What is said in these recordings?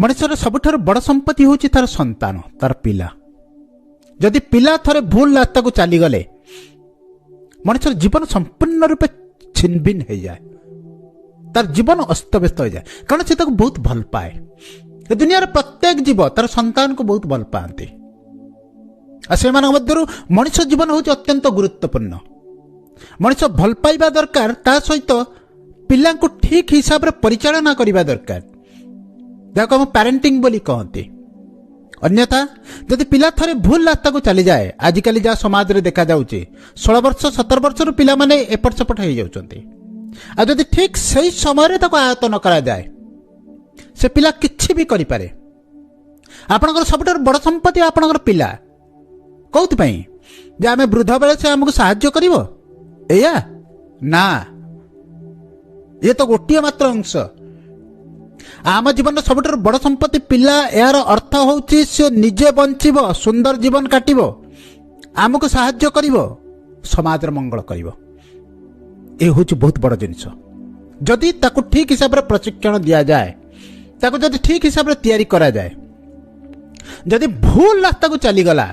ମଣିଷର ସବୁଠାରୁ ବଡ଼ ସମ୍ପତ୍ତି ହେଉଛି ତାର ସନ୍ତାନ, ତାର ପିଲା। ଯଦି ପିଲା ଥରେ ଭୁଲ ରାସ୍ତାକୁ ଚାଲିଗଲେ, ମଣିଷର ଜୀବନ ସମ୍ପୂର୍ଣ୍ଣ ରୂପେ ଛିନଭିନ ହେଇଯାଏ, ତାର ଜୀବନ ଅସ୍ତବ୍ୟସ୍ତ ହୋଇଯାଏ, କାରଣ ସେ ତାକୁ ବହୁତ ଭଲ ପାଏ। ଏ ଦୁନିଆର ପ୍ରତ୍ୟେକ ଜୀବ ତାର ସନ୍ତାନକୁ ବହୁତ ଭଲ ପାଆନ୍ତି, ଆଉ ସେମାନଙ୍କ ମଧ୍ୟରୁ ମଣିଷ ଜୀବନ ହେଉଛି ଅତ୍ୟନ୍ତ ଗୁରୁତ୍ୱପୂର୍ଣ୍ଣ। ମଣିଷ ଭଲ ପାଇବା ଦରକାର, ତା ସହିତ ପିଲାଙ୍କୁ ଠିକ୍ ହିସାବରେ ପରିଚାଳନା କରିବା ଦରକାର, ଯାହାକୁ ଆମ ପ୍ୟାରେଣ୍ଟିଂ ବୋଲି କହନ୍ତି। ଅନ୍ୟଥା ଯଦି ପିଲା ଥରେ ଭୁଲ ରାସ୍ତାକୁ ଚାଲିଯାଏ, ଆଜିକାଲି ଯାହା ସମାଜରେ ଦେଖାଯାଉଛି, 16 ବର୍ଷ 17 ବର୍ଷରୁ ପିଲାମାନେ ଏପଟ ସେପଟ ହେଇଯାଉଛନ୍ତି। ଆଉ ଯଦି ଠିକ୍ ସେଇ ସମୟରେ ତାକୁ ଆୟତ୍ତ ନ କରାଯାଏ, ସେ ପିଲା କିଛି ବି କରିପାରେ। ଆପଣଙ୍କର ସବୁଠାରୁ ବଡ଼ ସମ୍ପତ୍ତି ଆପଣଙ୍କର ପିଲା। କୋଉଥିପାଇଁ ଯେ ଆମେ ବୃଦ୍ଧ ବେଳେ ସେ ଆମକୁ ସାହାଯ୍ୟ କରିବ, ଏଇଆ ନା? ଇଏ ତ ଗୋଟିଏ ମାତ୍ର ଅଂଶ। ଆମ ଜୀବନର ସବୁଠାରୁ ବଡ଼ ସମ୍ପତ୍ତି ପିଲା। ଏହାର ଅର୍ଥ ହେଉଛି ସେ ନିଜେ ବଞ୍ଚିବ, ସୁନ୍ଦର ଜୀବନ କାଟିବ, ଆମକୁ ସାହାଯ୍ୟ କରିବ, ସମାଜର ମଙ୍ଗଳ କରିବ। ଏ ହେଉଛି ବହୁତ ବଡ଼ ଜିନିଷ। ଯଦି ତାକୁ ଠିକ୍ ହିସାବରେ ପ୍ରଶିକ୍ଷଣ ଦିଆଯାଏ, ତାକୁ ଯଦି ଠିକ୍ ହିସାବରେ ତିଆରି କରାଯାଏ। ଯଦି ଭୁଲ ରାସ୍ତାକୁ ଚାଲିଗଲା,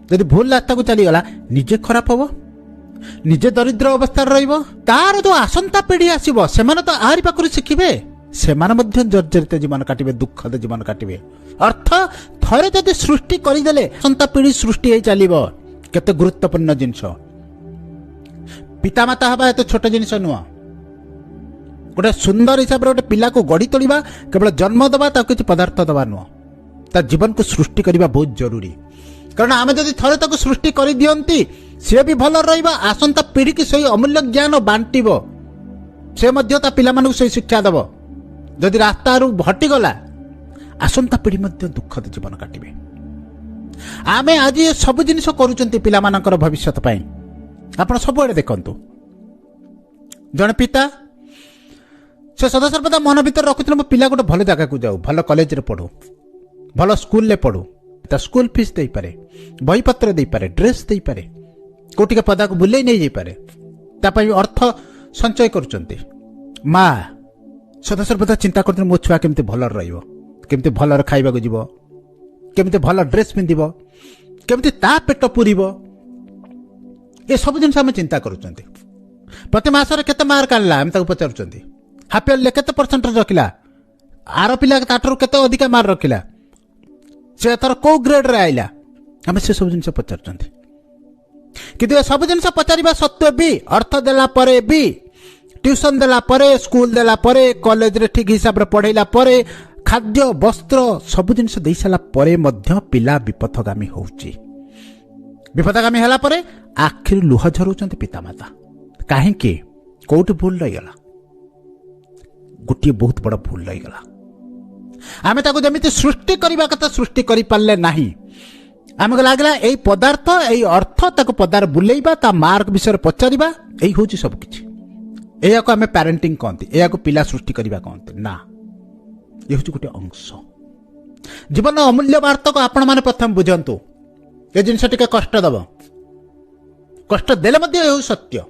ଯଦି ଭୁଲ ରାସ୍ତାକୁ ଚାଲିଗଲା, ନିଜେ ଖରାପ ହବ, ନିଜେ ଦରିଦ୍ର ଅବସ୍ଥାରେ ରହିବ। ତାର ଯୋଉ ଆସନ୍ତା ପିଢ଼ି ଆସିବ, ସେମାନେ ତ ଆରି ପାଖରୁ ଶିଖିବେ, ସେମାନେ ମଧ୍ୟ ଜର୍ଜରିତ ଜୀବନ କାଟିବେ, ଦୁଃଖଦ ଜୀବନ କାଟିବେ। ଅର୍ଥ ଥରେ ଯଦି ସୃଷ୍ଟି କରିଦେଲେ, ଆସନ୍ତା ପିଢ଼ି ସୃଷ୍ଟି ହେଇ ଚାଲିବ। କେତେ ଗୁରୁତ୍ୱପୂର୍ଣ୍ଣ ଜିନିଷ ପିତାମାତା ହେବା, ଏତେ ଛୋଟ ଜିନିଷ ନୁହଁ। ଗୋଟେ ସୁନ୍ଦର ହିସାବରେ ଗୋଟେ ପିଲାକୁ ଗଢ଼ି ତୋଳିବା, କେବଳ ଜନ୍ମ ଦେବା, ତାକୁ କିଛି ପଦାର୍ଥ ଦେବା ନୁହଁ, ତା ଜୀବନକୁ ସୃଷ୍ଟି କରିବା ବହୁତ ଜରୁରୀ। କାରଣ ଆମେ ଯଦି ଥରେ ତାକୁ ସୃଷ୍ଟି କରିଦିଅନ୍ତି, ସିଏ ବି ଭଲ ରହିବ, ଆସନ୍ତା ପିଢ଼ିକି ସେଇ ଅମୂଲ୍ୟ ଜ୍ଞାନ ବାଣ୍ଟିବ, ସେ ମଧ୍ୟ ତା ପିଲାମାନଙ୍କୁ ସେଇ ଶିକ୍ଷା ଦେବ। ଯଦି ରାସ୍ତାରୁ ହଟିଗଲା, ଆସନ୍ତା ପିଢ଼ି ମଧ୍ୟ ଦୁଃଖଦ ଜୀବନ କାଟିବେ। ଆମେ ଆଜି ଏ ସବୁ ଜିନିଷ କରୁଛନ୍ତି ପିଲାମାନଙ୍କର ଭବିଷ୍ୟତ ପାଇଁ। ଆପଣ ସବୁଆଡ଼େ ଦେଖନ୍ତୁ, ଜଣେ ପିତା ସେ ସଦାସର୍ବଦା ମନ ଭିତରେ ରଖୁଥିଲେ, ମୋ ପିଲା ଗୋଟେ ଭଲ ଜାଗାକୁ ଯାଉ, ଭଲ କଲେଜରେ ପଢ଼ୁ, ଭଲ ସ୍କୁଲରେ ପଢ଼ୁ। ତା ସ୍କୁଲ ଫିସ୍ ଦେଇପାରେ, ବହିପତ୍ର ଦେଇପାରେ, ଡ୍ରେସ୍ ଦେଇପାରେ, କେଉଁଟିକେ ପଦାକୁ ବୁଲେଇ ନେଇଯାଇପାରେ, ତା ପାଇଁ ଅର୍ଥ ସଞ୍ଚୟ କରୁଛନ୍ତି। ମା ସଦାସର୍ବଦା ଚିନ୍ତା କରୁଛନ୍ତି, ମୋ ଛୁଆ କେମିତି ଭଲରେ ରହିବ, କେମିତି ଭଲରେ ଖାଇବାକୁ ଯିବ, କେମିତି ଭଲ ଡ୍ରେସ୍ ପିନ୍ଧିବ, କେମିତି ତା ପେଟ ପୁରିବ। ଏସବୁ ଜିନିଷ ଆମେ ଚିନ୍ତା କରୁଛନ୍ତି। ପ୍ରତି ମାସରେ କେତେ ମାର୍କ ଆଣିଲା ଆମେ ତାକୁ ପଚାରୁଛନ୍ତି। ହାଫ୍ ଇୟର୍ରେ କେତେ ପରସେଣ୍ଟ ରଖିଲା, ଆର ପିଲା ତାଠାରୁ କେତେ ଅଧିକା ମାର୍କ ରଖିଲା, ସେ ଏଥର କୋଉ ଗ୍ରେଡ୍ରେ ଆଇଲା, ଆମେ ସେସବୁ ଜିନିଷ ପଚାରୁଛନ୍ତି। କିନ୍ତୁ ଏସବୁ ଜିନିଷ ପଚାରିବା ସତ୍ତ୍ୱେ ବି, ଅର୍ଥ ଦେଲା ପରେ ବି, ଟ୍ୟୁସନ ଦେଲା ପରେ, ସ୍କୁଲ ଦେଲା ପରେ, କଲେଜରେ ଠିକ୍ ହିସାବରେ ପଢ଼େଇଲା ପରେ, ଖାଦ୍ୟ ବସ୍ତ୍ର ସବୁ ଜିନିଷ ଦେଇ ସାରିଲା ପରେ ମଧ୍ୟ ପିଲା ବିପଥଗାମୀ ହେଉଛି। ବିପଥଗାମୀ ହେଲା ପରେ ଆଖିରୁ ଲୁହ ଝରଉଛନ୍ତି ପିତାମାତା। କାହିଁକି? କୋଉଠି ଭୁଲ ରହିଗଲା? ଗୋଟିଏ ବହୁତ ବଡ଼ ଭୁଲ ରହିଗଲା। ଆମେ ତାକୁ ଯେମିତି ସୃଷ୍ଟି କରିବା କଥା ସୃଷ୍ଟି କରିପାରିଲେ ନାହିଁ। ଆମକୁ ଲାଗିଲା ଏଇ ପଦାର୍ଥ, ଏଇ ଅର୍ଥ, ତାକୁ ପଦାରେ ବୁଲେଇବା, ତା ମାର୍କ ବିଷୟରେ ପଚାରିବା, ଏଇ ହେଉଛି ସବୁ କିଛି। ଏହାକୁ ଆମେ ପ୍ୟାରେଣ୍ଟିଂ କହନ୍ତି, ଏହାକୁ ପିଲା ସୃଷ୍ଟି କରିବା କହନ୍ତି ନା। ଏ ହେଉଛି ଗୋଟିଏ ଅଂଶ ଜୀବନ ଅମୂଲ୍ୟ ବାର୍ତ୍ତାକୁ ଆପଣମାନେ ପ୍ରଥମେ ବୁଝନ୍ତୁ। ଏ ଜିନିଷ ଟିକେ କଷ୍ଟ ଦେବ, କଷ୍ଟ ଦେଲେ ମଧ୍ୟ ଏ ହେଉଛି ସତ୍ୟ।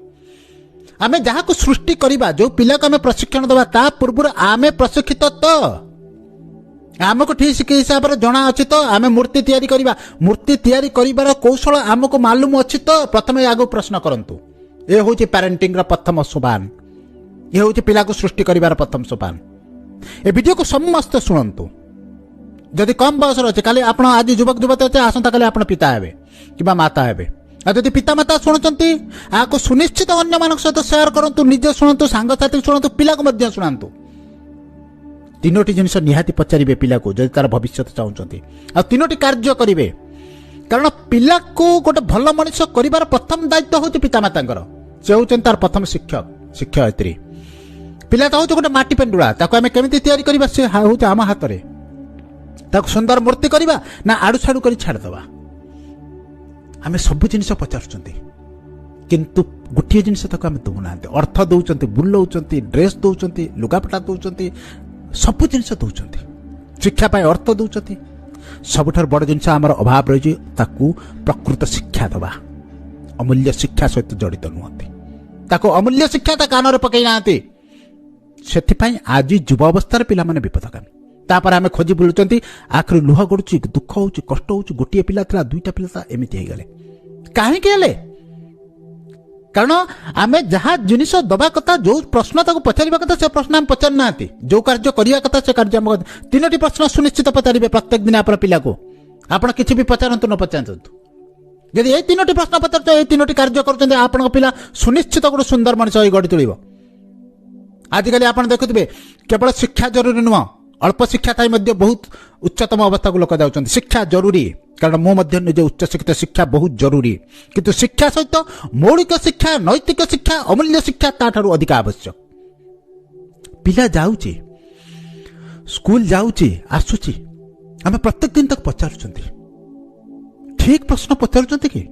ଆମେ ଯାହାକୁ ସୃଷ୍ଟି କରିବା, ଯେଉଁ ପିଲାକୁ ଆମେ ପ୍ରଶିକ୍ଷଣ ଦେବା, ତା ପୂର୍ବରୁ ଆମେ ପ୍ରଶିକ୍ଷିତ ତ? ଆମକୁ ଠିକ୍ ହିସାବରେ ଜଣା ଅଛି ତ? ଆମେ ମୂର୍ତ୍ତି ତିଆରି କରିବା, ମୂର୍ତ୍ତି ତିଆରି କରିବାର କୌଶଳ ଆମକୁ ମାଲୁମ ଅଛି ତ? ପ୍ରଥମେ ଆଗକୁ ପ୍ରଶ୍ନ କରନ୍ତୁ। ଏ ହେଉଛି ପ୍ୟାରେଣ୍ଟିଂର ପ୍ରଥମ ସୋପାନ, ଏ ହେଉଛି ପିଲାକୁ ସୃଷ୍ଟି କରିବାର ପ୍ରଥମ ସୋପାନ। ଏ ଭିଡ଼ିଓକୁ ସମସ୍ତେ ଶୁଣନ୍ତୁ। ଯଦି କମ୍ ବୟସର ଅଛି, କାଲି ଆପଣ ଆଜି ଯୁବକ ଯୁବତୀ ଅଛି, ଆସନ୍ତାକାଲି ଆପଣ ପିତା ହେବେ କିମ୍ବା ମାତା ହେବେ। ଆଉ ଯଦି ପିତାମାତା ଶୁଣୁଛନ୍ତି, ଏହାକୁ ସୁନିଶ୍ଚିତ ଅନ୍ୟମାନଙ୍କ ସହିତ ସେୟାର କରନ୍ତୁ। ନିଜେ ଶୁଣନ୍ତୁ, ସାଙ୍ଗସାଥି ଶୁଣନ୍ତୁ, ପିଲାକୁ ମଧ୍ୟ ଶୁଣାନ୍ତୁ। ତିନୋଟି ଜିନିଷ ନିହାତି ପଚାରିବେ ପିଲାକୁ ଯଦି ତାର ଭବିଷ୍ୟତ ଚାହୁଁଛନ୍ତି, ଆଉ ତିନୋଟି କାର୍ଯ୍ୟ କରିବେ। କାରଣ ପିଲାକୁ ଗୋଟେ ଭଲ ମଣିଷ କରିବାର ପ୍ରଥମ ଦାୟିତ୍ୱ ହେଉଛି ପିତାମାତାଙ୍କର। ସେ ହେଉଛନ୍ତି ତାର ପ୍ରଥମ ଶିକ୍ଷକ ଶିକ୍ଷୟିତ୍ରୀ। ପିଲା ତ ହେଉଛି ଗୋଟେ ମାଟି ପେଣ୍ଡୁଳା, ତାକୁ ଆମେ କେମିତି ତିଆରି କରିବା ସେ ହେଉଛି ଆମ ହାତରେ। ତାକୁ ସୁନ୍ଦର ମୂର୍ତ୍ତି କରିବା ନା ଆଡ଼ୁ ସାଡ଼ୁ କରି ଛାଡ଼ିଦେବା। ଆମେ ସବୁ ଜିନିଷ ପଚାରୁଛନ୍ତି, କିନ୍ତୁ ଗୋଟିଏ ଜିନିଷ ତାକୁ ଆମେ ଦେଉନାହାନ୍ତି। ଅର୍ଥ ଦେଉଛନ୍ତି, ବୁଲଉଛନ୍ତି, ଡ୍ରେସ୍ ଦେଉଛନ୍ତି, ଲୁଗାପଟା ଦେଉଛନ୍ତି, ସବୁ ଜିନିଷ ଦେଉଛନ୍ତି, ଶିକ୍ଷା ପାଇଁ ଅର୍ଥ ଦେଉଛନ୍ତି। ସବୁଠାରୁ ବଡ଼ ଜିନିଷ ଆମର ଅଭାବ ରହିଛି, ତାକୁ ପ୍ରକୃତ ଶିକ୍ଷା ଦେବା। ଅମୂଲ୍ୟ ଶିକ୍ଷା ସହିତ ଜଡ଼ିତ ନୁହନ୍ତି, ତାକୁ ଅମୂଲ୍ୟ ଶିକ୍ଷା ତା କାନରେ ପକେଇ ନାହାନ୍ତି। ସେଥିପାଇଁ ଆଜି ଯୁବ ଅବସ୍ଥାରେ ପିଲାମାନେ ବିପଦଗାମୀ। ତାପରେ ଆମେ ଖୋଜି ବୁଲୁଛନ୍ତି, ଆଖିରୁ ଲୁହ ଗଡୁଛି, ଦୁଃଖ ହେଉଛି, କଷ୍ଟ ହେଉଛି। ଗୋଟିଏ ପିଲା ଥିଲା, ଦୁଇଟା ପିଲା ଥିଲା, ଏମିତି ହେଇଗଲେ। କାହିଁକି ହେଲେ? କାରଣ ଆମେ ଯାହା ଜିନିଷ ଦେବା କଥା, ଯେଉଁ ପ୍ରଶ୍ନ ତାକୁ ପଚାରିବା କଥା, ସେ ପ୍ରଶ୍ନ ଆମେ ପଚାରୁନାହାନ୍ତି। ଯେଉଁ କାର୍ଯ୍ୟ କରିବା କଥା, ସେ କାର୍ଯ୍ୟ ଆମେ। ତିନୋଟି ପ୍ରଶ୍ନ ସୁନିଶ୍ଚିତ ପଚାରିବେ ପ୍ରତ୍ୟେକ ଦିନ ଆପଣ ପିଲାକୁ। ଆପଣ କିଛି ବି ପଚାରନ୍ତୁ ନ ପଚାରନ୍ତୁ, ଯଦି ଏଇ ତିନୋଟି ପ୍ରଶ୍ନ ପଚାରୁଛ, ଏଇ ତିନୋଟି କାର୍ଯ୍ୟ କରୁଛନ୍ତି, ଆପଣଙ୍କ ପିଲା ସୁନିଶ୍ଚିତ ଗୋଟେ ସୁନ୍ଦର ମଣିଷ ହୋଇ ଗଢ଼ି ତୋଳିବ। ଆଜିକାଲି ଆପଣ ଦେଖୁଥିବେ, କେବଳ ଶିକ୍ଷା ଜରୁରୀ ନୁହଁ, ଅଳ୍ପ ଶିକ୍ଷା ଥାଇ ମଧ୍ୟ ବହୁତ ଉଚ୍ଚତମ ଅବସ୍ଥାକୁ ଲୋକ ଯାଉଛନ୍ତି। ଶିକ୍ଷା ଜରୁରୀ, କାରଣ ମୁଁ ମଧ୍ୟ ନିଜେ ଉଚ୍ଚଶିକ୍ଷିତ। ଶିକ୍ଷା ବହୁତ ଜରୁରୀ, କିନ୍ତୁ ଶିକ୍ଷା ସହିତ ମୌଳିକ ଶିକ୍ଷା, ନୈତିକ ଶିକ୍ଷା, ଅମୂଲ୍ୟ ଶିକ୍ଷା ତାଠାରୁ ଅଧିକା ଆବଶ୍ୟକ। ପିଲା ଯାଉଛି, ସ୍କୁଲ ଯାଉଛି, ଆସୁଛି, ଆମେ ପ୍ରତ୍ୟେକ ଦିନ ତାକୁ ପଚାରୁଛନ୍ତି? ଠିକ ପ୍ରଶ୍ନ ପଚାରୁଛନ୍ତି କି?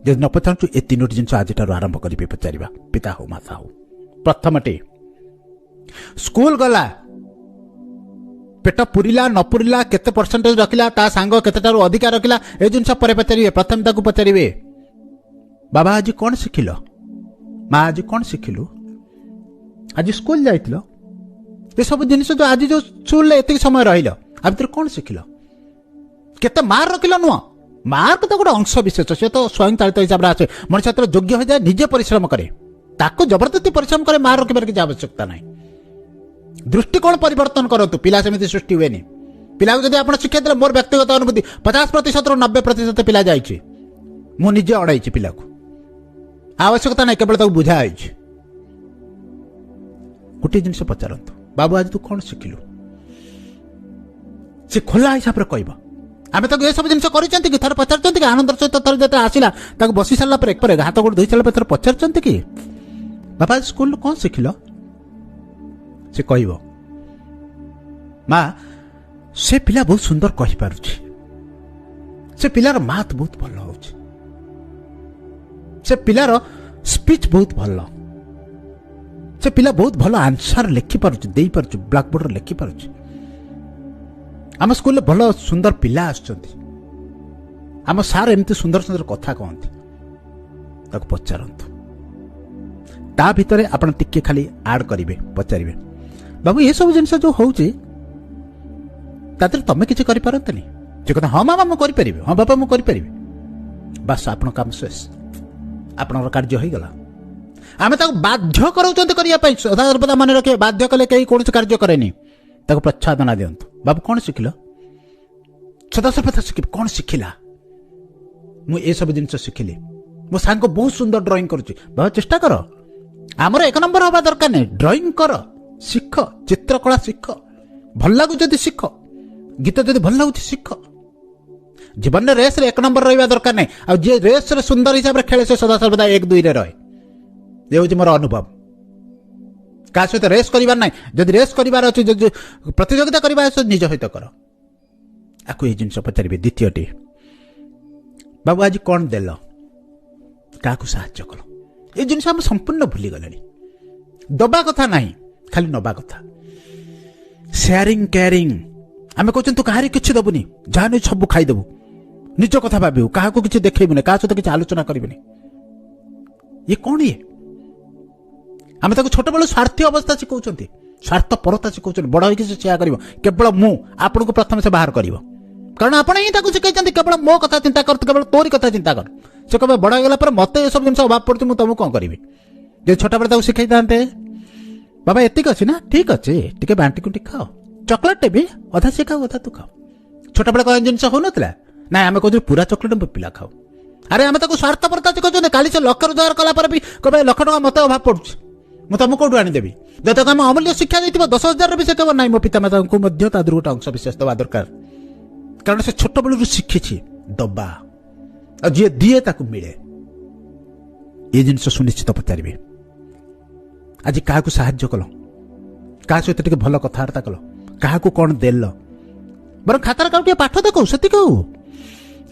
ଯଦି ନ ପଚାରୁଛୁ, ଏ ତିନୋଟି ଜିନିଷ ଆଜିଠାରୁ ଆରମ୍ଭ କରିବେ ପଚାରିବା, ପିତା ହଉ, ମାତା ହଉ। ପ୍ରଥମଟି, ସ୍କୁଲ ଗଲା, ପେଟ ପୁରିଲା ନ ପୁରିଲା, କେତେ ପରସେଣ୍ଟେଜ ରଖିଲା, ତା ସାଙ୍ଗ କେତେଟାରୁ ଅଧିକା ରଖିଲା, ଏ ଜିନିଷ ପରେ ପଚାରିବେ। ପ୍ରଥମେ ତାକୁ ପଚାରିବେ, ବାବା ଆଜି କ'ଣ ଶିଖିଲ? ମା ଆଜି କ'ଣ ଶିଖିଲୁ? ଆଜି ସ୍କୁଲ ଯାଇଥିଲ, ଏସବୁ ଜିନିଷ ଯେଉଁ ଆଜି ଯେଉଁ ସ୍କୁଲରେ ଏତିକି ସମୟ ରହିଲ, ଆ ଭିତରେ କ'ଣ ଶିଖିଲ, କେତେ ମାର୍କ ରଖିଲ ନୁହଁ। ମାର୍କ ତ ଗୋଟେ ଅଂଶ ବିଶେଷ, ସେ ତ ସ୍ୱୟଂ ଚାଳିତ ହିସାବରେ ଆସେ। ମଣିଷ ଯେତେବେଳେ ଯୋଗ୍ୟ ହୋଇଯାଏ, ନିଜେ ପରିଶ୍ରମ କରେ, ତାକୁ ଜବରଦସ୍ତି ପରିଶ୍ରମ କରେ ମାର୍କ ରଖିବାର କିଛି ଆବଶ୍ୟକତା ନାହିଁ। ଦୃଷ୍ଟିକୋଣ ପରିବର୍ତ୍ତନ କରନ୍ତୁ, ପିଲା ସେମିତି ସୃଷ୍ଟି ହୁଏନି। ପିଲାକୁ ଯଦି ଆପଣ ଶିଖାଇ ଦେଲେ, ମୋର ବ୍ୟକ୍ତିଗତ ଅନୁଭୂତି, 50%ରୁ 90% ପିଲା ଯାଇଛି। ମୁଁ ନିଜେ ଅଡ଼ାଇଛି ପିଲାକୁ, ଆବଶ୍ୟକତା ନାହିଁ, କେବଳ ତାକୁ ବୁଝା ହେଇଛି। ଗୋଟିଏ ଜିନିଷ ପଚାରନ୍ତୁ, ବାବୁ ଆଜି ତୁ କ'ଣ ଶିଖିଲୁ? ସେ ଖୋଲା ହିସାବରେ କହିବ। ଆମେ ତାକୁ ଏସବୁ ଜିନିଷ କରିଛନ୍ତି କି? ଥରେ ପଚାରୁଛନ୍ତି କି ଆନନ୍ଦର ସହିତ? ଥରେ ଯେତେବେଳେ ଆସିଲା, ତାକୁ ବସି ସାରିଲା ପରେ, ହାତ ଗୋଡ଼ ଧୋଇ ସାରିଲା ପରେ ଥରେ ପଚାରୁଛନ୍ତି କି, ବାପା ସ୍କୁଲରୁ କ'ଣ ଶିଖିଲ? ସେ କହିବ, ମା ସେ ପିଲା ବହୁତ ସୁନ୍ଦର କହିପାରୁଛି, ସେ ପିଲାର ମାଥ ବହୁତ ଭଲ ହେଉଛି, ସେ ପିଲାର ସ୍ପିଚ୍ ବହୁତ ଭଲ, ସେ ପିଲା ବହୁତ ଭଲ ଆନ୍ସର ଲେଖିପାରୁଛି, ଦେଇପାରୁଛି, ବ୍ଲାକବୋର୍ଡରେ ଲେଖିପାରୁଛି, ଆମ ସ୍କୁଲରେ ଭଲ ସୁନ୍ଦର ପିଲା ଆସୁଛନ୍ତି, ଆମ ସାର୍ ଏମିତି ସୁନ୍ଦର ସୁନ୍ଦର କଥା କହନ୍ତି। ତାକୁ ପଚାରନ୍ତୁ। ତା ଭିତରେ ଆପଣ ଟିକେ ଖାଲି ଆଡ୍ କରିବେ, ପଚାରିବେ, ବାବୁ ଏସବୁ ଜିନିଷ ଯେଉଁ ହେଉଛି, ତା ଦେହରେ ତମେ କିଛି କରିପାରନ୍ତନି? ସେ କଥା, ହଁ ମାମା ମୁଁ କରିପାରିବି, ହଁ ବାପା ମୁଁ କରିପାରିବି। ବାସ୍, ଆପଣଙ୍କ କାମ ଶେଷ, ଆପଣଙ୍କର କାର୍ଯ୍ୟ ହୋଇଗଲା। ଆମେ ତାକୁ ବାଧ୍ୟ କରାଉଛନ୍ତି କରିବା ପାଇଁ। ସଦାସର୍ବଦା ମନେ ରଖିବେ, ବାଧ୍ୟ କଲେ କେହି କୌଣସି କାର୍ଯ୍ୟ କରେନି। ତାକୁ ପ୍ରଚ୍ଛାଦନା ଦିଅନ୍ତୁ। ବାବୁ କ'ଣ ଶିଖିଲ? ସଦାସର୍ବଦା ଶିଖିବି, କ'ଣ ଶିଖିଲା? ମୁଁ ଏସବୁ ଜିନିଷ ଶିଖିଲି, ମୋ ସାଙ୍ଗ ବହୁତ ସୁନ୍ଦର ଡ୍ରଇଂ କରୁଛି। ବାବା ଚେଷ୍ଟା କର, ଆମର ଏକ ନମ୍ବର ହେବା ଦରକାର ନାହିଁ, ଡ୍ରଇଂ କର, ଶିଖ, ଚିତ୍ରକଳା ଶିଖ, ଭଲ ଲାଗୁଛି ଯଦି ଶିଖ, ଗୀତ ଯଦି ଭଲ ଲାଗୁଛି ଶିଖ। ଜୀବନରେ ରେସ୍ରେ ଏକ ନମ୍ବର ରହିବା ଦରକାର ନାହିଁ। ଆଉ ଯିଏ ରେସ୍ରେ ସୁନ୍ଦର ହିସାବରେ ଖେଳେ, ସେ ସଦାସର୍ବଦା ଏକ ଦୁଇରେ ରହେ। ଏ ହେଉଛି ମୋର ଅନୁଭବ। କାହା ସହିତ ରେସ୍ କରିବାର ନାହିଁ। ଯଦି ରେସ୍ କରିବାର ଅଛି, ଯଦି ପ୍ରତିଯୋଗିତା କରିବାର ଅଛି, ନିଜ ସହିତ କର। ଆକୁ ଏଇ ଜିନିଷ ପଚାରିବେ। ଦ୍ୱିତୀୟଟି, ବାବୁ ଆଜି କ'ଣ ଦେଲ? କାହାକୁ ସାହାଯ୍ୟ କଲ? ଏ ଜିନିଷ ଆମେ ସମ୍ପୂର୍ଣ୍ଣ ଭୁଲିଗଲେଣି। ଦବା କଥା ନାହିଁ, ଖାଲି ନବା କଥା। Sharing caring. ଆମେ କହୁଛନ୍ତି ତୁ କାହାରି କିଛି ଦେବୁନି, ଯାହା ନେଇ ସବୁ ଖାଇଦେବୁ, ନିଜ କଥା ଭାବିବୁ, କାହାକୁ କିଛି ଦେଖେଇବୁନି, କାହା ସହିତ କିଛି ଆଲୋଚନା କରିବୁନି। ଇଏ କ'ଣ ଇଏ? ଆମେ ତାକୁ ଛୋଟବେଳୁ ସ୍ୱାର୍ଥୀ ଅବସ୍ଥା ଶିଖଉଛନ୍ତି, ସ୍ୱାର୍ଥପରତା ଶିଖଉଛନ୍ତି। ବଡ଼ ହେଇକି ସେ ସେୟା କରିବ। କେବଳ ମୁଁ ଆପଣଙ୍କୁ ପ୍ରଥମେ ସେ ବାହାର କରିବ, କାରଣ ଆପଣ ହିଁ ତାକୁ ଶିଖେଇଛନ୍ତି, କେବଳ ମୋ କଥା ଚିନ୍ତା କର, କେବଳ ତୋରି କଥା ଚିନ୍ତା କର। ସେ କହିବ ବଡ଼ ହେଇଗଲା ପରେ ମୋତେ ଏସବୁ ଜିନିଷ ଅଭାବ ପଡୁଛି, ମୁଁ ତମକୁ କ'ଣ କରିବି? ଯଦି ଛୋଟବେଳେ ତାକୁ ଶିଖେଇଥାନ୍ତେ, ବାବା ଏତିକି ଅଛି ନା, ଠିକ ଅଛି, ଟିକେ ବାଣ୍ଟି କୁଣ୍ଟି ଖାଅ, ଚକୋଲେଟ୍ଟେ ବି ଅଧା ସିଏ ଖାଉ, ଅଧା ତୁ ଖାଉ। ଛୋଟବେଳେ କ'ଣ ଜିନିଷ ହଉନଥିଲା? ନାଇଁ, ଆମେ କହୁଛୁ ପୁରା ଚକୋଲେଟ୍ ପିଲା ଖାଉ। ଆରେ ଆମେ ତାକୁ ସ୍ୱାର୍ଥପରତା ଶିଖଉଛନ୍ତି। କାଲି ସେ ଲକ୍ଷ ରୋଜଗାର କଲା ପରେ ବି କହିବେ ଲକ୍ଷ ଟଙ୍କା ମୋତେ ଅଭାବ ପଡୁଛି, ମୁଁ ତମକୁ କୋଉଠୁ ଆଣିଦେବି? ଯଦି ତାକୁ ଆମେ ଅମୂଲ୍ୟ ଶିକ୍ଷା ଦେଇଥିବ, 10,000 ବି ସେ କହିବ ନାଇଁ, ମୋ ପିତାମାତାଙ୍କୁ ମଧ୍ୟ ତା ଦେହରୁ ଗୋଟେ ଅଂଶ ବିଶେଷ ଦେବା ଦରକାର। କାରଣ ସେ ଛୋଟବେଳରୁ ଶିଖିଛି ଦବା, ଆଉ ଯିଏ ଦିଏ ତାକୁ ମିଳେ। ଏ ଜିନିଷ ସୁନିଶ୍ଚିତ ପଚାରିବେ, ଆଜି କାହାକୁ ସାହାଯ୍ୟ କଲ? କାହା ସହିତ ଟିକେ ଭଲ କଥାବାର୍ତ୍ତା କଲ? କାହାକୁ କ'ଣ ଦେଲ? ବରଂ ଖାତାରେ କାହାକୁ ଟିକେ ପାଠ ଦେଖାଉ ସେତିକି ହଉ,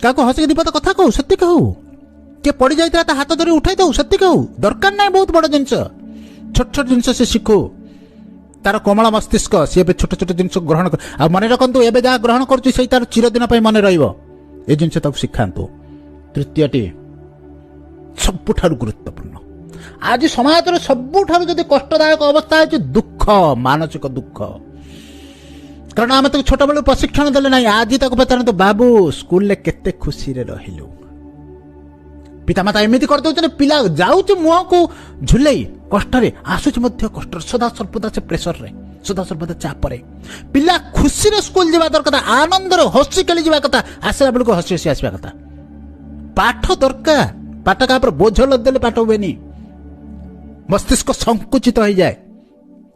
କାହାକୁ ହସିକି ଦିପଦ କଥା କହୁ ସେତିକି ହଉ, କିଏ ପଡ଼ି ଯାଇଥିଲା ତା ହାତ ଧରି ଉଠାଇ ଦଉ ସେତିକି ହଉ। ଦରକାର ନାହିଁ ବହୁତ ବଡ଼ ଜିନିଷ, ଛୋଟ ଛୋଟ ଜିନିଷ ସେ ଶିଖୁ। ତାର କୋମଳ ମସ୍ତିଷ୍କ, ସିଏ ଏବେ ଛୋଟ ଛୋଟ ଜିନିଷ ଗ୍ରହଣ। ଆଉ ମନେ ରଖନ୍ତୁ, ଏବେ ଯାହା ଗ୍ରହଣ କରୁଛି ସେଇ ତାର ଚିରଦିନ ପାଇଁ ମନେ ରହିବ। ଏ ଜିନିଷ ତାକୁ ଶିଖାନ୍ତୁ। ତୃତୀୟଟି ସବୁଠାରୁ ଗୁରୁତ୍ୱପୂର୍ଣ୍ଣ। ଆଜି ସମାଜର ସବୁଠାରୁ ଯଦି କଷ୍ଟଦାୟକ ଅବସ୍ଥା ହେଉଛି ଦୁଃଖ, ମାନସିକ ଦୁଃଖ। କାରଣ ଆମେ ତାକୁ ଛୋଟବେଳୁ ପ୍ରଶିକ୍ଷଣ ଦେଲେ ନାହିଁ। ଆଜି ତାକୁ ପଚାରନ୍ତୁ, ବାବୁ ସ୍କୁଲରେ କେତେ ଖୁସିରେ ରହିଲୁ? ପିତାମାତା ଏମିତି କରିଦେଉଛନ୍ତି, ପିଲା ଯାଉଛି ମୁହଁକୁ ଝୁଲେଇ କଷ୍ଟରେ, ଆସୁଛି ମଧ୍ୟ କଷ୍ଟରେ, ସଦାସର୍ବଦା ସେ ପ୍ରେସରରେ, ସଦାସର୍ବଦା ଚାପରେ। ପିଲା ଖୁସିରେ ସ୍କୁଲ ଯିବା ଦରକାର, ଆନନ୍ଦରେ ହସି ଖେଳି ଯିବା କଥା, ଆସିଲା ବେଳକୁ ହସି ହସି ଆସିବା କଥା। ପାଠ ଦରକାର, ପାଠ କାହା ଉପରେ ବୋଝ ଲଦିଦେଲେ ପାଠ ହୁଏନି, ମସ୍ତିଷ୍କ ସଂକୁଚିତ ହେଇଯାଏ।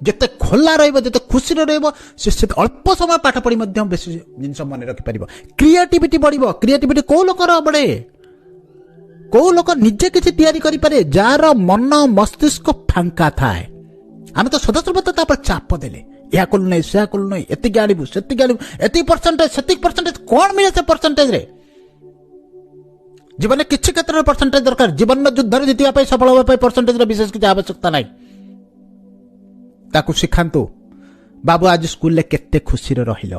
ଯେତେ ଖୋଲା ରହିବ, ଯେତେ ଖୁସିରେ ରହିବ, ସେ ସେତେ ଅଳ୍ପ ସମୟ ପାଠ ପଢ଼ି ମଧ୍ୟ ବେଶୀ ଜିନିଷ ମନେ ରଖିପାରିବ। କ୍ରିଏଟିଭିଟି ବଢ଼ିବ। କ୍ରିଏଟିଭିଟି କୋଉ ଲୋକର ବଢ଼େ? କୋଉ ଲୋକ ନିଜେ କିଛି ତିଆରି କରିପାରେ? ଯାହାର ମନ ମସ୍ତିଷ୍କ ଫାଙ୍କା ଥାଏ। ଆମେ ତ ସଦାସର୍ବଦା ତାପରେ ଚାପ ଦେଲେ, ଏହା କଲୁ ନାହିଁ, ସେୟା କଲୁ ନାହିଁ, ଏତିକି ଆଣିବୁ, ସେତିକି ଆଣିବୁ, ଏତିକି ପରସେଣ୍ଟେଜ, ସେତିକି ପରସେଣ୍ଟେଜ। କ'ଣ ମିଳେ ସେ ପରସେଣ୍ଟେଜରେ? ଜୀବନରେ କିଛି କ୍ଷେତ୍ରରେ ପରସେଣ୍ଟେଜ ଦରକାର। ଜୀବନର ଯୁଦ୍ଧରେ ଜିତିବା ପାଇଁ, ସଫଳ ହେବା ପାଇଁ ପରସେଣ୍ଟେଜର ବିଶେଷ କିଛି ଆବଶ୍ୟକତା ନାହିଁ। ତାକୁ ଶିଖାନ୍ତୁ, ବାବୁ ଆଜି ସ୍କୁଲରେ କେତେ ଖୁସିରେ ରହିଲ।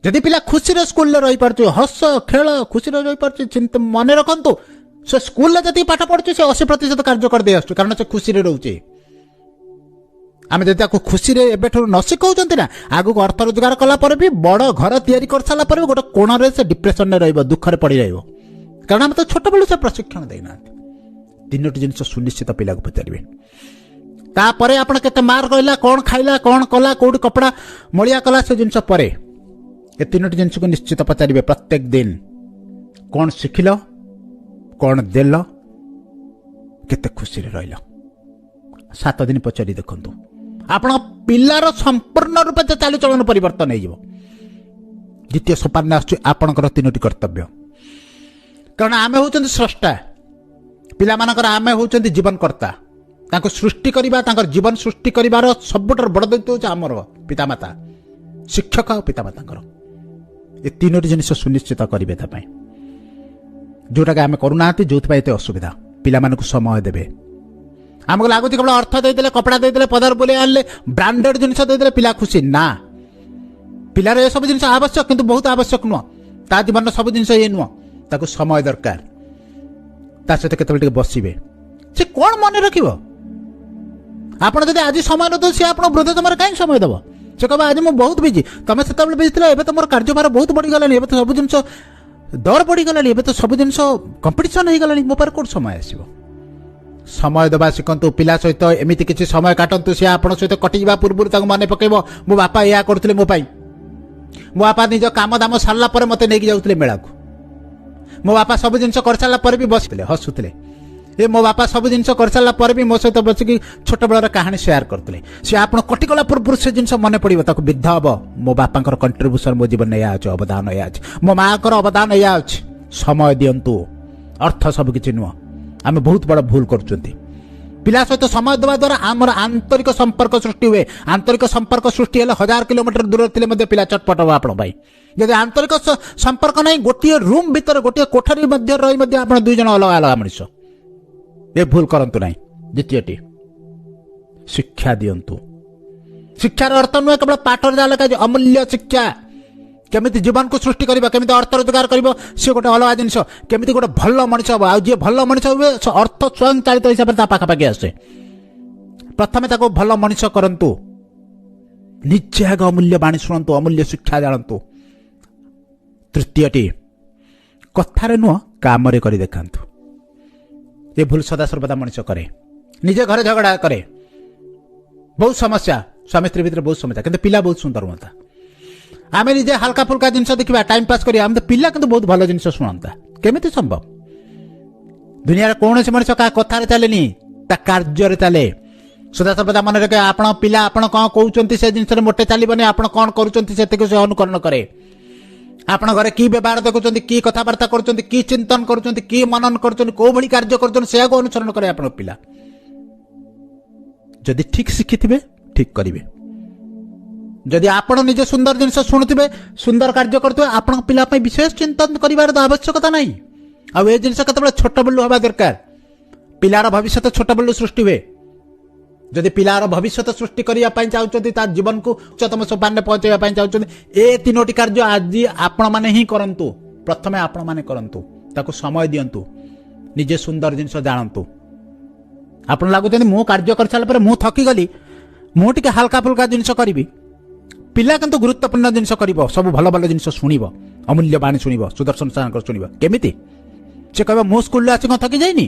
ଯଦି ପିଲା ଖୁସିରେ ସ୍କୁଲରେ ରହିପାରୁଛି, ହସ ଖେଳ ଖୁସିରେ ରହିପାରୁଛି, ଚିନ୍ତା ମନେ ରଖନ୍ତୁ, ସେ ସ୍କୁଲରେ ଯେତିକି ପାଠ ପଢୁଛି ସେ 80% କାର୍ଯ୍ୟ କରିଦେଇ ଆସୁଛି, କାରଣ ସେ ଖୁସିରେ ରହୁଛି। ଆମେ ଯଦି ତାକୁ ଖୁସିରେ ଏବେଠୁ ନ ଶିଖାଉଛନ୍ତି ନା, ଆଗକୁ ଅର୍ଥ ରୋଜଗାର କଲା ପରେ ବି, ବଡ଼ ଘର ତିଆରି କରିସାରିଲା ପରେ ବି ଗୋଟେ କୋଣରେ ସେ ଡିପ୍ରେସନରେ ରହିବ, ଦୁଃଖରେ ପଡ଼ି ରହିବ, କାରଣ ଆମେ ତ ଛୋଟବେଳୁ ସେ ପ୍ରଶିକ୍ଷଣ ଦେଇନାହାନ୍ତି। ତିନୋଟି ଜିନିଷ ସୁନିଶ୍ଚିତ ପିଲାକୁ ପଚାରିବେ। ତାପରେ ଆପଣ କେତେ ମାର୍କ ରହିଲା, କ'ଣ ଖାଇଲା, କ'ଣ କଲା, କୋଉଠି କପଡ଼ା ମଳିଆ କଲା, ସେ ଜିନିଷ ପରେ ଏ ତିନୋଟି ଜିନିଷକୁ ନିଶ୍ଚିତ ପଚାରିବେ ପ୍ରତ୍ୟେକ ଦିନ। କ'ଣ ଶିଖିଲ, କ'ଣ ଦେଲ, କେତେ ଖୁସିରେ ରହିଲ। 7 ଦିନ ପଚାରି ଦେଖନ୍ତୁ, ଆପଣଙ୍କ ପିଲାର ସମ୍ପୂର୍ଣ୍ଣ ରୂପେ ଚାଲିଚଳନ ପରିବର୍ତ୍ତନ ହେଇଯିବ। ଦ୍ୱିତୀୟ ସୋପାନରେ ଆସୁଛି ଆପଣଙ୍କର ତିନୋଟି କର୍ତ୍ତବ୍ୟ। କାରଣ ଆମେ ହେଉଛନ୍ତି ସ୍ରଷ୍ଟା ପିଲାମାନଙ୍କର, ଆମେ ହେଉଛନ୍ତି ଜୀବନକର୍ତ୍ତା। ତାଙ୍କୁ ସୃଷ୍ଟି କରିବା, ତାଙ୍କର ଜୀବନ ସୃଷ୍ଟି କରିବାର ସବୁଠାରୁ ବଡ଼ ଦାୟିତ୍ୱ ହେଉଛି ଆମର ପିତାମାତା, ଶିକ୍ଷକ ଆଉ ପିତାମାତାଙ୍କର। ଏ ତିନୋଟି ଜିନିଷ ସୁନିଶ୍ଚିତ କରିବେ ତା ପାଇଁ, ଯେଉଁଟାକି ଆମେ କରୁନାହାନ୍ତି, ଯେଉଁଥିପାଇଁ ଏତେ ଅସୁବିଧା। ପିଲାମାନଙ୍କୁ ସମୟ ଦେବେ। ଆମକୁ ଲାଗୁଛି କେବଳ ଅର୍ଥ ଦେଇଦେଲେ, କପଡ଼ା ଦେଇଦେଲେ, ପଦାର ବୁଲେଇ ଆଣିଲେ, ବ୍ରାଣ୍ଡେଡ୍ ଜିନିଷ ଦେଇଦେଲେ ପିଲା ଖୁସି। ନା, ପିଲାର ଏସବୁ ଜିନିଷ ଆବଶ୍ୟକ, କିନ୍ତୁ ବହୁତ ଆବଶ୍ୟକ ନୁହଁ। ତା ଜୀବନର ସବୁ ଜିନିଷ ଇଏ ନୁହଁ। ତାକୁ ସମୟ ଦରକାର, ତା ସହିତ କେତେବେଳେ ଟିକେ ବସିବେ। ସେ କ'ଣ ମନେ ରଖିବ? ଆପଣ ଯଦି ଆଜି ସମୟ ନ ଦେବେ, ସିଏ ଆପଣ ବୃଦ୍ଧ ସମୟରେ କାହିଁକି ସମୟ ଦେବ? ସେ କହିବ ଆଜି ମୁଁ ବହୁତ ବିଜି, ତମେ ସେତେବେଳେ ବିଜି ଥିଲ, ଏବେ ତ ମୋର କାର୍ଯ୍ୟଭାର ବହୁତ ବଢ଼ିଗଲାଣି, ଏବେ ତ ସବୁ ଜିନିଷ ଦର ବଢ଼ିଗଲାଣି, ଏବେ ତ ସବୁ ଜିନିଷ କମ୍ପିଟିସନ୍ ହେଇଗଲାଣି, ମୋ ପାଖରେ କୋଉଠି ସମୟ ଆସିବ? ସମୟ ଦେବା ଶିଖନ୍ତୁ। ପିଲା ସହିତ ଏମିତି କିଛି ସମୟ କାଟନ୍ତୁ, ସେ ଆପଣଙ୍କ ସହିତ କଟିଯିବା ପୂର୍ବରୁ ତାକୁ ମନେ ପକେଇବ, ମୋ ବାପା ଏହା କରୁଥିଲେ ମୋ ପାଇଁ, ମୋ ବାପା ନିଜ କାମ ଦାମ ସାରିଲା ପରେ ମୋତେ ନେଇକି ଯାଉଥିଲେ ମେଳାକୁ, ମୋ ବାପା ସବୁ ଜିନିଷ କରିସାରିଲା ପରେ ବି ବସିଥିଲେ ହସୁଥିଲେ, ଏ ମୋ ବାପା ସବୁ ଜିନିଷ କରିସାରିଲା ପରେ ବି ମୋ ସହିତ ବସିକି ଛୋଟବେଳର କାହାଣୀ ସେୟାର କରୁଥିଲେ। ସେ ଆପଣ କଟିଗଲା ପୂର୍ବରୁ ସେ ଜିନିଷ ମନେ ପଡ଼ିବ ତାକୁ, ବୃଦ୍ଧ ହବ, ମୋ ବାପାଙ୍କର କଣ୍ଟ୍ରିବ୍ୟୁସନ୍ ମୋ ଜୀବନରେ ଏଇଆ ଅଛି, ଅବଦାନ ଏଇଆ ଅଛି, ମୋ ମାଆଙ୍କର ଅବଦାନ ଏଇଆ ଅଛି। ସମୟ ଦିଅନ୍ତୁ, ଅର୍ଥ ସବୁ କିଛି ନୁହଁ। ଆମେ ବହୁତ ବଡ଼ ଭୁଲ କରୁଛନ୍ତି। ପିଲା ସହିତ ସମୟ ଦେବା ଦ୍ୱାରା ଆମର ଆନ୍ତରିକ ସମ୍ପର୍କ ସୃଷ୍ଟି ହୁଏ। ଆନ୍ତରିକ ସମ୍ପର୍କ ସୃଷ୍ଟି ହେଲେ 1000 କିଲୋମିଟର ଦୂରରେ ଥିଲେ ମଧ୍ୟ ପିଲା ଚଟପଟ ହେବ ଆପଣଙ୍କ ପାଇଁ। ଯଦି ଆନ୍ତରିକ ସମ୍ପର୍କ ନାହିଁ, ଗୋଟିଏ ରୁମ୍ ଭିତରେ, ଗୋଟିଏ କୋଠରୀ ମଧ୍ୟ ରହି ମଧ୍ୟ ଆପଣ ଦୁଇ ଜଣ ଅଲଗା ଅଲଗା ମଣିଷ। ଏ ଭୁଲ କରନ୍ତୁ ନାହିଁ। ଦ୍ୱିତୀୟଟି, ଶିକ୍ଷା ଦିଅନ୍ତୁ। ଶିକ୍ଷାର ଅର୍ଥ ନୁହେଁ କେବଳ ପାଠରେ ଯାହା ଲେଖା, ଅମୂଲ୍ୟ ଶିକ୍ଷା। କେମିତି ଜୀବନକୁ ସୃଷ୍ଟି କରିବ, କେମିତି ଅର୍ଥ ରୋଜଗାର କରିବ, ସେ ଗୋଟେ ଅଲଗା ଜିନିଷ। କେମିତି ଗୋଟେ ଭଲ ମଣିଷ ହେବ, ଆଉ ଯିଏ ଭଲ ମଣିଷ ହୁଏ ସେ ଅର୍ଥ ସ୍ୱୟଂ ଚାଳିତ ହିସାବରେ ତା ପାଖାପାଖି ଆସେ। ପ୍ରଥମେ ତାକୁ ଭଲ ମଣିଷ କରନ୍ତୁ, ନିଜେ ଆଗ ଅମୂଲ୍ୟ ବାଣୀ ଶୁଣନ୍ତୁ, ଅମୂଲ୍ୟ ଶିକ୍ଷା ଜାଣନ୍ତୁ। ତୃତୀୟଟି, କଥାରେ ନୁହଁ କାମରେ କରି ଦେଖାନ୍ତୁ। ଏ ଭୁଲ ସଦାସର୍ବଦା ମଣିଷ କରେ। ନିଜେ ଘରେ ଝଗଡ଼ା କରେ, ବହୁତ ସମସ୍ୟା, ସ୍ୱାମୀ ସ୍ତ୍ରୀ ଭିତରେ ବହୁତ ସମସ୍ୟା, କିନ୍ତୁ ପିଲା ବହୁତ ସୁନ୍ଦର ହୁଅନ୍ତା। ଆମେ ନିଜେ ହାଲକା ଫୁଲକା ଜିନିଷ ଦେଖିବା, ଟାଇମ୍ ପାସ୍ କରିବା, ଆମେ ତ ପିଲା କିନ୍ତୁ ବହୁତ ଭଲ ଜିନିଷ ଶୁଣନ୍ତା। କେମିତି ସମ୍ଭବ? ଦୁନିଆରେ କୌଣସି ମଣିଷ କାହା କଥାରେ ଚାଲେନି, ତା କାର୍ଯ୍ୟରେ ଚାଲେ। ସଦାସର୍ବଦା ମନେ ରଖେ, ଆପଣ ପିଲା ଆପଣ କ'ଣ କହୁଛନ୍ତି ସେ ଜିନିଷରେ ମୋଟେ ଚାଲିବନି, ଆପଣ କ'ଣ କରୁଛନ୍ତି ସେତିକି ସେ ଅନୁକରଣ କରେ। ଆପଣ ଘରେ କି ବ୍ୟବହାର ଦେଖୁଛନ୍ତି, କି କଥାବାର୍ତ୍ତା କରୁଛନ୍ତି, କି ଚିନ୍ତନ କରୁଛନ୍ତି, କି ମନନ କରୁଛନ୍ତି, କୋଉ ଭଳି କାର୍ଯ୍ୟ କରୁଛନ୍ତି, ସେୟାକୁ ଅନୁସରଣ କରେ ଆପଣଙ୍କ ପିଲା। ଯଦି ଠିକ ଶିଖିଥିବେ ଠିକ କରିବେ। ଯଦି ଆପଣ ନିଜେ ସୁନ୍ଦର ଜିନିଷ ଶୁଣୁଥିବେ, ସୁନ୍ଦର କାର୍ଯ୍ୟ କରୁଥିବେ, ଆପଣଙ୍କ ପିଲା ପାଇଁ ବିଶେଷ ଚିନ୍ତନ କରିବାର ତ ଆବଶ୍ୟକତା ନାହିଁ। ଆଉ ଏ ଜିନିଷ କେତେବେଳେ ଛୋଟବେଳୁ ହେବା ଦରକାର। ପିଲାର ଭବିଷ୍ୟତ ଛୋଟବେଳୁ ସୃଷ୍ଟି ହୁଏ। ଯଦି ପିଲାର ଭବିଷ୍ୟତ ସୃଷ୍ଟି କରିବା ପାଇଁ ଚାହୁଁଛନ୍ତି, ତା ଜୀବନକୁ ଉଚ୍ଚତମ ସୋପାନରେ ପହଞ୍ଚାଇବା ପାଇଁ ଚାହୁଁଛନ୍ତି, ଏ ତିନୋଟି କାର୍ଯ୍ୟ ଆଜି ଆପଣମାନେ ହିଁ କରନ୍ତୁ। ପ୍ରଥମେ ଆପଣମାନେ କରନ୍ତୁ, ତାକୁ ସମୟ ଦିଅନ୍ତୁ, ନିଜେ ସୁନ୍ଦର ଜିନିଷ ଜାଣନ୍ତୁ। ଆପଣ ଲାଗୁଛନ୍ତି ମୁଁ କାର୍ଯ୍ୟ କରିସାରିଲା ପରେ ମୁଁ ଥକିଗଲି, ମୁଁ ଟିକେ ହାଲକା ଫୁଲକା ଜିନିଷ କରିବି। ପିଲା କିନ୍ତୁ ଗୁରୁତ୍ୱପୂର୍ଣ୍ଣ ଜିନିଷ କରିବ, ସବୁ ଭଲ ଭଲ ଜିନିଷ ଶୁଣିବ, ଅମୂଲ୍ୟ ବାଣୀ ଶୁଣିବ, ସୁଦର୍ଶନ ସାରଙ୍କର ଶୁଣିବ। କେମିତି? ସେ କହିବ ମୁଁ ସ୍କୁଲରେ ଆସି କ'ଣ ଥକି ଯାଇନି,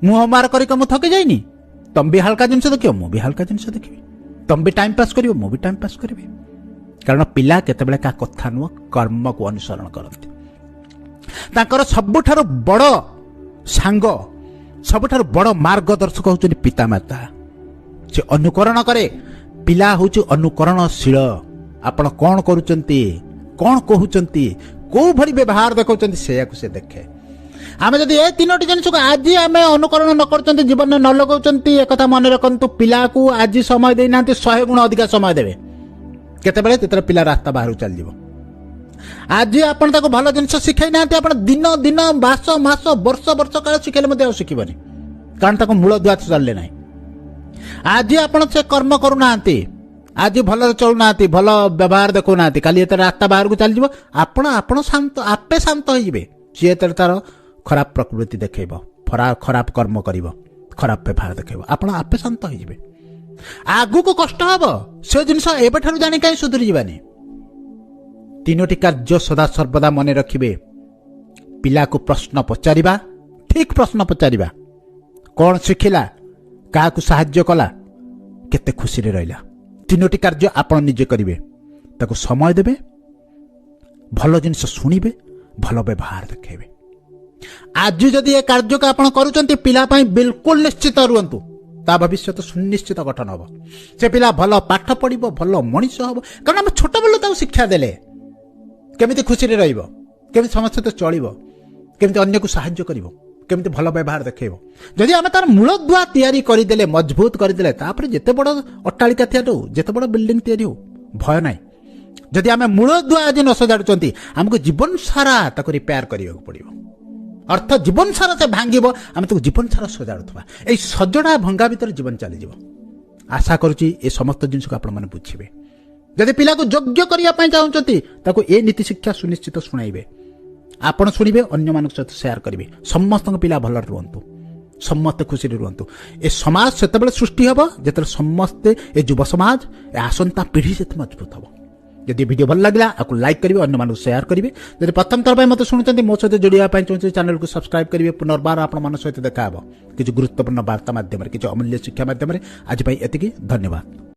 ମୁଁ ହୋମୱାର୍କ କରିକି ମୁଁ ଥକି ଯାଇନି, ତମେ ବି ହାଲକା ଜିନିଷ ଦେଖିବ, ମୁଁ ବି ହାଲକା ଜିନିଷ ଦେଖିବି, ତମେ ବି ଟାଇମ୍ ପାସ୍ କରିବ, ମୁଁ ବି ଟାଇମ୍ ପାସ୍ କରିବି। କାରଣ ପିଲା କେତେବେଳେ କାହା କଥା ନୁହଁ, କର୍ମକୁ ଅନୁସରଣ କରନ୍ତି। ତାଙ୍କର ସବୁଠାରୁ ବଡ଼ ସାଙ୍ଗ, ସବୁଠାରୁ ବଡ଼ ମାର୍ଗଦର୍ଶକ ହେଉଛନ୍ତି ପିତାମାତା। ସେ ଅନୁକରଣ କରେ। ପିଲା ହେଉଛି ଅନୁକରଣଶୀଳ। ଆପଣ କ'ଣ କରୁଛନ୍ତି, କ'ଣ କହୁଛନ୍ତି, କେଉଁ ଭଳି ବ୍ୟବହାର ଦେଖାଉଛନ୍ତି, ସେଇଆକୁ ସେ ଦେଖେ। ଆମେ ଯଦି ଏ ତିନୋଟି ଜିନିଷକୁ ଆଜି ଆମେ ଅନୁକରଣ ନ କରୁଛନ୍ତି, ଜୀବନରେ ନ ଲଗାଉଛନ୍ତି, ଏକଥା ମନେ ରଖନ୍ତୁ, ପିଲାକୁ ଆଜି ସମୟ ଦେଇନାହାନ୍ତି, 100 ଗୁଣ ଅଧିକା ସମୟ ଦେବେ। କେତେବେଳେ? ଯେତେବେଳେ ପିଲା ରାସ୍ତା ବାହାରକୁ ଚାଲିଯିବ। ଆଜି ଆପଣ ତାକୁ ଭଲ ଜିନିଷ ଶିଖେଇ ନାହାନ୍ତି, ଆପଣ ଦିନ ଦିନ, ମାସ ମାସ, ବର୍ଷ ବର୍ଷ କାଳ ଶିଖେଇଲେ ମଧ୍ୟ ଆଉ ଶିଖିବନି, କାରଣ ତାକୁ ମୂଳ ଦୁଆ ଚାଲିଲେ ନାହିଁ। ଆଜି ଆପଣ ସେ କର୍ମ କରୁନାହାନ୍ତି, ଆଜି ଭଲରେ ଚଳୁନାହାନ୍ତି, ଭଲ ବ୍ୟବହାର ଦେଖାଉନାହାନ୍ତି, କାଲି ଯେତେବେଳେ ରାସ୍ତା ବାହାରକୁ ଚାଲିଯିବ, ଆପଣ ଶାନ୍ତ, ଆପେ ଶାନ୍ତ ହେଇଯିବେ। ସିଏ ଯେତେବେଳେ ତାର ଖରାପ ପ୍ରକୃତି ଦେଖେଇବ, ଖରାପ କର୍ମ କରିବ, ଖରାପ ବ୍ୟବହାର ଦେଖେଇବ, ଆପଣ ଆପେ ଶାନ୍ତ ହେଇଯିବେ। ଆଗକୁ କଷ୍ଟ ହବ, ସେ ଜିନିଷ ଏବେଠାରୁ ଜାଣି କାହିଁ ସୁଧୁରି ଯିବାନି। ତିନୋଟି କାର୍ଯ୍ୟ ସଦା ସର୍ବଦା ମନେ ରଖିବେ। ପିଲାକୁ ପ୍ରଶ୍ନ ପଚାରିବା, ଠିକ ପ୍ରଶ୍ନ ପଚାରିବା, କ'ଣ ଶିଖିଲା, କାହାକୁ ସାହାଯ୍ୟ କଲା, କେତେ ଖୁସିରେ ରହିଲା। ତିନୋଟି କାର୍ଯ୍ୟ ଆପଣ ନିଜେ କରିବେ। ତାକୁ ସମୟ ଦେବେ, ଭଲ ଜିନିଷ ଶୁଣିବେ, ଭଲ ବ୍ୟବହାର ଦେଖାଇବେ। ଆଜି ଯଦି ଏ କାର୍ଯ୍ୟକୁ ଆପଣ କରୁଛନ୍ତି, ପିଲା ପାଇଁ ବିଲକୁଲ ନିଶ୍ଚିତ ରୁହନ୍ତୁ, ତା ଭବିଷ୍ୟତ ସୁନିଶ୍ଚିତ ଗଠନ ହେବ। ସେ ପିଲା ଭଲ ପାଠ ପଢ଼ିବ, ଭଲ ମଣିଷ ହେବ। କାରଣ ଆମେ ଛୋଟବେଳୁ ତାକୁ ଶିକ୍ଷା ଦେଲେ କେମିତି ଖୁସିରେ ରହିବ, କେମିତି ସମସ୍ତ ସହିତ ଚଳିବ, କେମିତି ଅନ୍ୟକୁ ସାହାଯ୍ୟ କରିବ, କେମିତି ଭଲ ବ୍ୟବହାର ଦେଖେଇବ। ଯଦି ଆମେ ତାର ମୂଳଦୁଆ ତିଆରି କରିଦେଲେ, ମଜବୁତ କରିଦେଲେ, ତାପରେ ଯେତେ ବଡ଼ ଅଟ୍ଟାଳିକା ତିଆରି ହଉ, ଯେତେ ବଡ଼ ବିଲ୍ଡିଂ ତିଆରି ହଉ, ଭୟ ନାହିଁ। ଯଦି ଆମେ ମୂଳଦୁଆ ଆଜି ନ ସଜାଡ଼ୁଛନ୍ତି, ଆମକୁ ଜୀବନ ସାରା ତାକୁ ରିପେୟାର କରିବାକୁ ପଡ଼ିବ। ଅର୍ଥ ଜୀବନ ସାରା ସେ ଭାଙ୍ଗିବ, ଆମେ ତାକୁ ଜୀବନ ସାରା ସଜାଡ଼ୁଥିବା। ଏଇ ସଜଡ଼ା ଭଙ୍ଗା ଭିତରେ ଜୀବନ ଚାଲିଯିବ। ଆଶା କରୁଛି ଏ ସମସ୍ତ ଜିନିଷକୁ ଆପଣମାନେ ବୁଝିବେ। ଯଦି ପିଲାକୁ ଯୋଗ୍ୟ କରିବା ପାଇଁ ଚାହୁଁଛନ୍ତି, ତାକୁ ଏ ନୀତି ଶିକ୍ଷା ସୁନିଶ୍ଚିତ ଶୁଣାଇବେ। ଆପଣ ଶୁଣିବେ, ଅନ୍ୟମାନଙ୍କ ସହିତ ସେୟାର କରିବେ। ସମସ୍ତଙ୍କ ପିଲା ଭଲରେ ରୁହନ୍ତୁ, ସମସ୍ତେ ଖୁସିରେ ରୁହନ୍ତୁ। ଏ ସମାଜ ସେତେବେଳେ ସୃଷ୍ଟି ହେବ ଯେତେବେଳେ ସମସ୍ତେ, ଏ ଯୁବ ସମାଜ, ଏ ଆସନ୍ତା ପିଢ଼ି ସେତେ ମଜବୁତ ହେବ। ଯଦି ଭିଡ଼ିଓ ଭଲ ଲାଗିଲା, ଆକୁ ଲାଇକ୍ କରିବେ, ଅନ୍ୟମାନଙ୍କୁ ସେୟାର କରିବେ। ଯଦି ପ୍ରଥମ ଥର ପାଇଁ ମୋତେ ଶୁଣୁଛନ୍ତି, ମୋ ସହିତ ଯୋଡ଼ିବା ପାଇଁ ଚାହୁଁଛନ୍ତି, ଚ୍ୟାନେଲକୁ ସବସ୍କ୍ରାଇବ୍ କରିବେ। ପୁନର୍ବାର ଆପଣମାନଙ୍କ ସହିତ ଦେଖା ହେବ କିଛି ଗୁରୁତ୍ୱପୂର୍ଣ୍ଣ ବାର୍ତ୍ତା ମାଧ୍ୟମରେ, କିଛି ଅମୂଲ୍ୟ ଶିକ୍ଷା ମାଧ୍ୟମରେ। ଆଜି ପାଇଁ ଏତିକି, ଧନ୍ୟବାଦ।